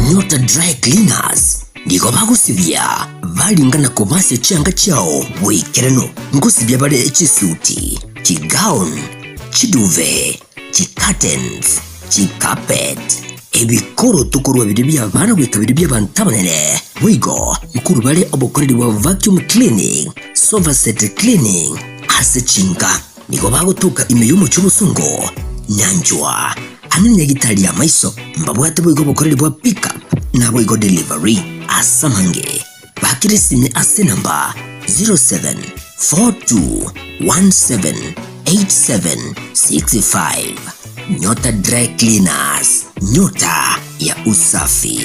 S5: Nyota Dry Cleaners nigo bagosibia baringa na kobasia chianga chiao boikeranu. Ngosibia bare chisuti, chigown, chiduve, chicurtains, chicarpet, ebikoroto korwa biria bi'abana goika biria bi'abanto abanene. Boigo nkorwa bare obokoreri bwa vacuum cleaning, sofa set cleaning ase chinka. Nigo bagotoka ime y'omochie obosongo, nyanchwa, ang'e na nyagitari y'amaiso. Mbabwate boigo obokoreri bwa pick up naboigo delivery. Ase amange, bakire esimi ase enamba 0742178765. Nyota Dry Cleaners, nyota ya usafi.